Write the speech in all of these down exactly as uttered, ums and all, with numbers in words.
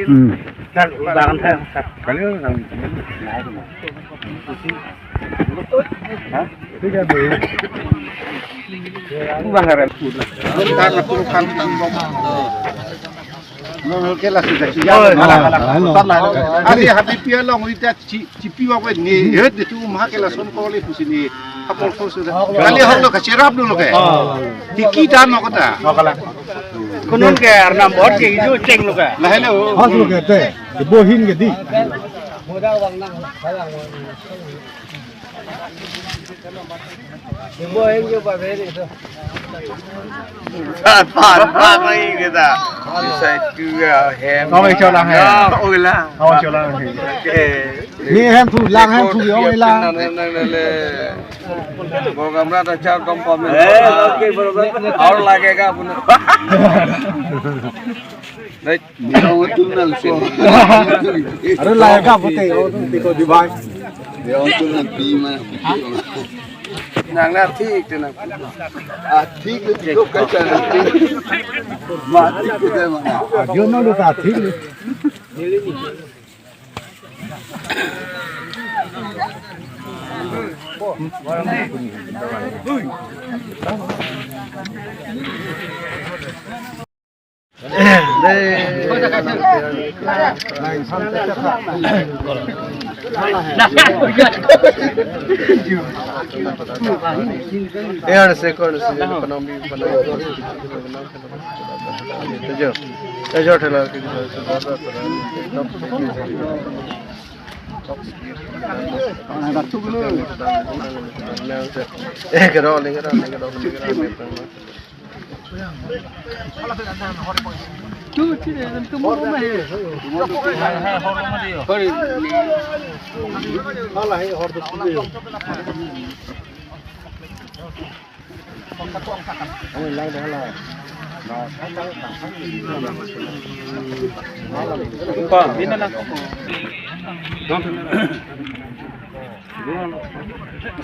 Hmm. Nol ke la sudah. Oh, ya, ala, ala, ala. Tan la. Ali hati pia long ita ci, cipi wa kwe ni, het de tu ma ke lason ko le pusi ni. Apor so sudah. Kali hok lo kacherap dulu ke. Tiki dan lo kota. Konon ke arnam bor ke ijo cheng lo ke. Lah, hello. Hos lo ke te. Ibo hin ke di. Pan, pan, pan lagi kita. Bisa juga hem. Kau yang colang hem. Ya, oh lah. Kau yang colang hem. Oke. Ni hem thu, lang hem thu, oh lah. Nang, nang, nang, nang, le. Bo gamra ta char kom pam. Eh, oke, bro, bro. Aur lagega apna. Dei. Dia orang tu nang so. Aru lah ka pute, oh tu tiko di bhai. Dia orang tu nang pi ma. Nang na thik tu nang. Ah, thik tu tiko ka cha nang thik. Ma thik tu dei ma. Ah, dia nang tu ta thik tu.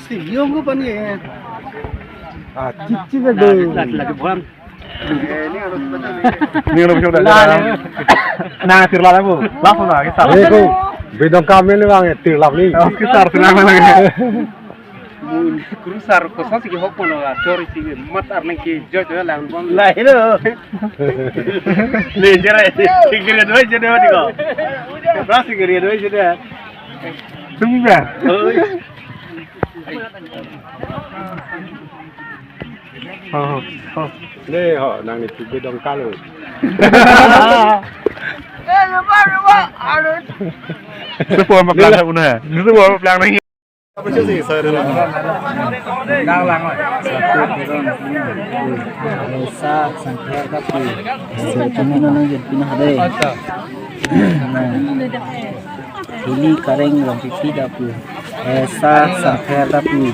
Siyong ko pani eh. Ah, chichi na do. Lagi, lagi, lagi bukan. Ni lo coba dah. Nang tirlap bu. Langsung lah kita. Eko, bidang kami ni bang, tirlap ni. Oh, kita harus nang lagi. Mun kurusar kosa si hok kono la chori si mat arneng ke jo jo lang bom. Lahelo. Le jera tigre doi jede diko. Bra tigre doi jede. Tumba. Oi. Ho, ho, ho. Le ho, nang ni tu bidang kalo. Eh, lupa, lupa. Aduh. Sepo ma plang una. Sepo ma plang na. Lang lang. Esa Sangkher Kapu. Sir, kami nonong jempina hade. Hili Kareng Rongpipi Kapu. Esa Sangkher Kapu.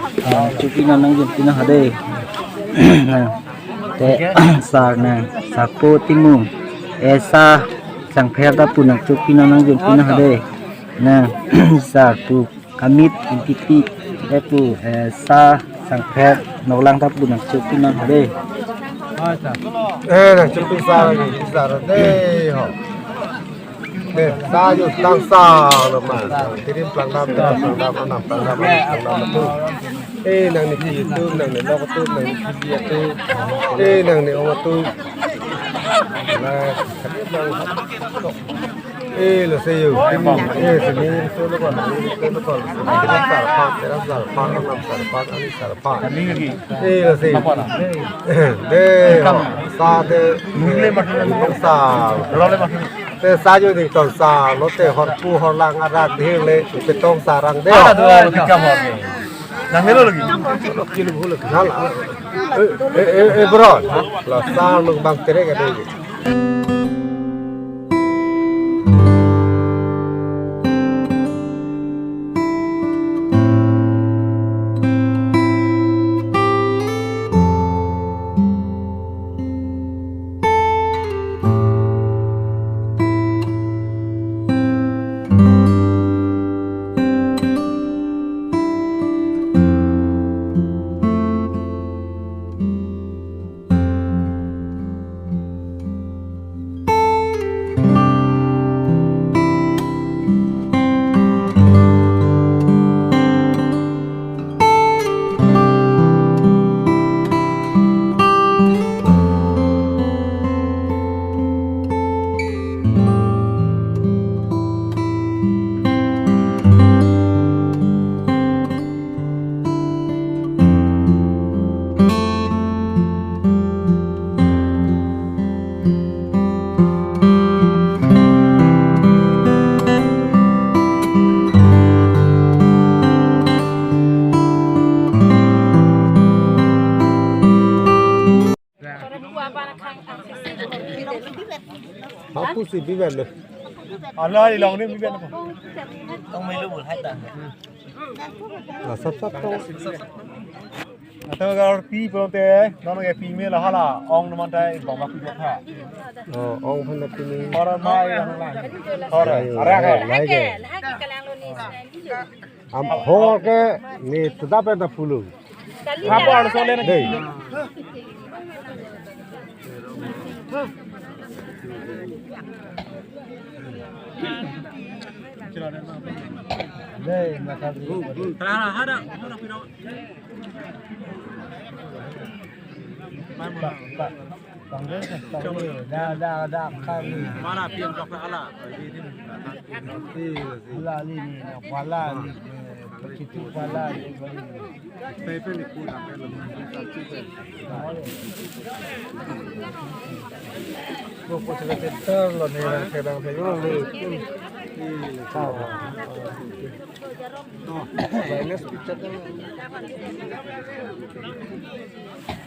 Chupi nonong jempina hade. Te sar na Sapo Timu. Esa Sangkher Kapu nang chupi nonong jempina hade. Na sar tu. Kamit Ingtipi, eh, pu, eh, Sa Sangpher Noklang ta pu nang chupi nang hade. Eh, nang chupi sa lagi, sa lagi, ho. Eh, sa yo tang sa lo ma. Tirim plang dam, tirim plang dam, anam plang dam, anam plang dam tu. Eh, nang ni ki tu, nang ni lok tu, nang ni ki dia tu. Eh, nang ni ong tu. Nah, Eh, lo se yo. Eh, se ni so lo kon, ni so lo kon. Sar pa, tera sar pa, anam sar pa, ani sar pa. Eh, lo se. De, sa de. Sa. Te sa yo ding tong sa, lote hor pu hor lang arat ding le, pe tong sa rang de. Nang melo lagi. Nang la. Eh, eh, eh, eh, bro. La sa lo bang tere ka de. Si biban lo. Ala ilong ni biban ko. Tong melu bul hai ta. La sap sap tong. Atau kalau pi pulang te, nono ke pi me la hala, ong naman te, bang bak pi ha. Oh, ong phan pi me. Orang mai yang lain. Orang, orang ke. Lai ke. Am ho ke ni tedap ta pulo. Apa harus oleh ni? Dei. Dei, makan. Terang ada. Pak, Pak. Bang, bang, bang, da, da, da, kami. Mana pi em kok ala? Ala ni, ni, wala ni, ni, pecitu wala ni. Lo po sa center lo ni, sedang saya lo. Minus picture.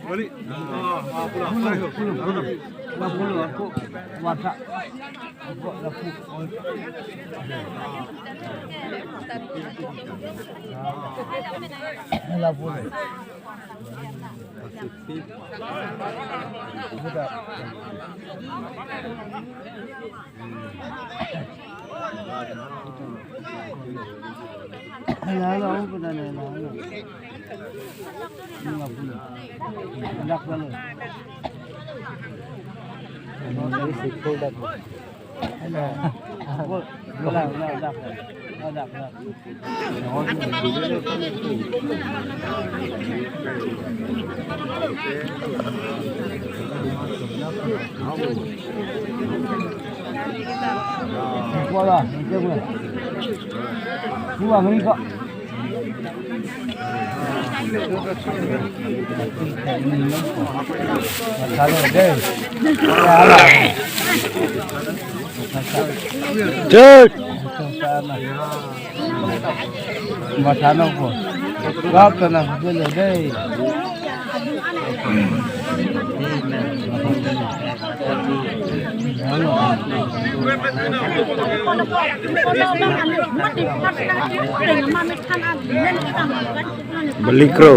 Balik. Ah, ah, pulang. Pulang, pulang, pulang. Pulang, pulang, aku. Wasak. Aku dah pu-, oh. Lah, pulang. Sudah. Hello, hello, hello, hello. Hello. Hello, hello, hello, hello. Cek. Masano ko. Gap tanah dulu deh. Belikro.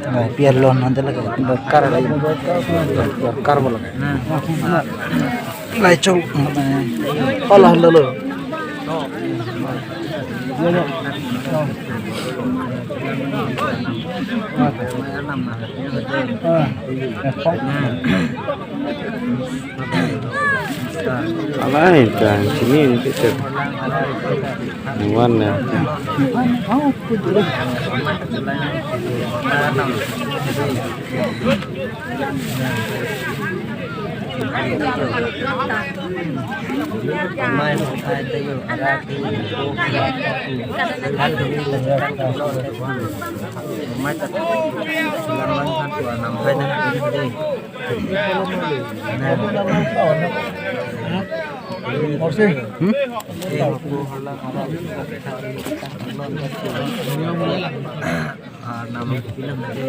Nah, pian lon nanti lagi, bakar lagi. Bakar bola. Lai chong. Olah lolo. Alai, ta sini ni kita. Wan ya. Hmm? Ah, nama film aja.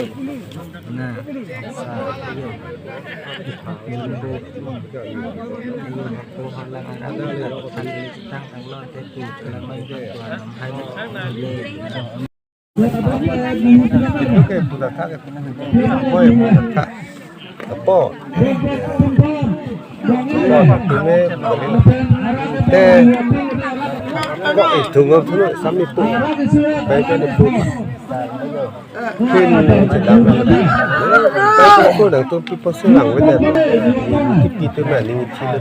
Nah, sa, iyo. Film bu. Iyo, aku halang ada, aku kali tang tang lo, aku halang aja, aku halang hai. Oke, putar tak, oke, putar tak. Apo? Apo, kami balik. Te, kok itu ngam tu, sami tu. Baik, ada tu. Pin, sedang. Baik, aku dah tu, people selang, benar. Tipi tu mana ni, cina.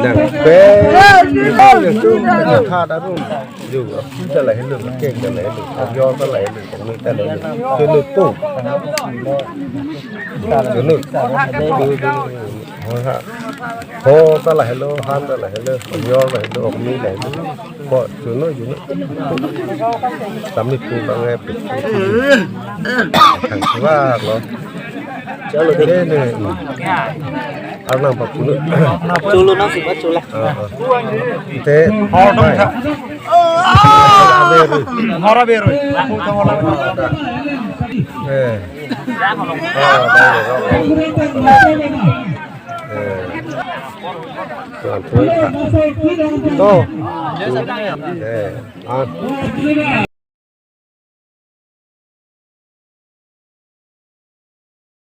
Nang, baik, itu yang tu, ada tu. Ju, apu ta lahelo, kek ta lahelo, ajo ta lahelo, kami ta lahelo. Chunu pu. Chunu. Ho ha. Ho ta lahelo, han ta lahelo, ajo lahelo, kami lahelo. Ko, chunu, chunu. Kami pu bang eh, pu. Ang suar lo. Chalo, deh, deh. Arnam papulo. Chulo nang si, chulo. Ah, ah. Te, hai. Nora beroi. Eh. Ah, baik, baik. Eh. Tuan, tuan. Tuh. Eh, ah.